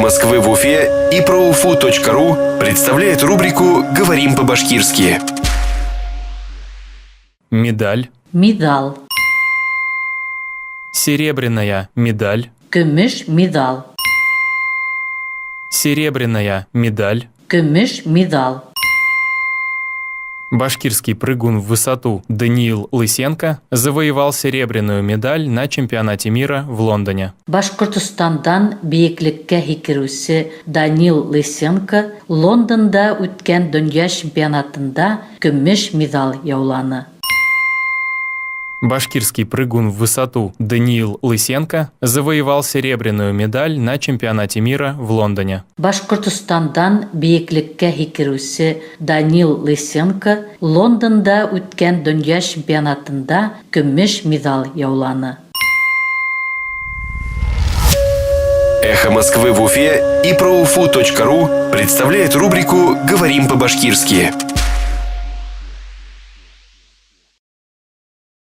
Москвы в Уфе и проуфу.ру представляет рубрику «Говорим по-башкирски». Медаль. Миҙал. Серебряная медаль. Көмөш миҙал. Серебряная медаль. Көмөш миҙал. Башкирский прыгун в высоту Даниил Лысенко завоевал серебряную медаль на чемпионате мира в Лондоне. Башҡортостандан бейеклеккә һикереүсе Данил Лысенко Лондонда үткән донъя чемпионатында көмөш миҙал яуланы. Башкирский прыгун в высоту Даниил Лысенко завоевал серебряную медаль на чемпионате мира в Лондоне. Башҡортостандан бейеклеккә һикереүсе Данил Лысенко Лондонда үткән донъя чемпионатында көмөш миҙал яуланы. Эхо Москвы в Уфе и проуфу.ру представляет рубрику «Говорим по-башкирски».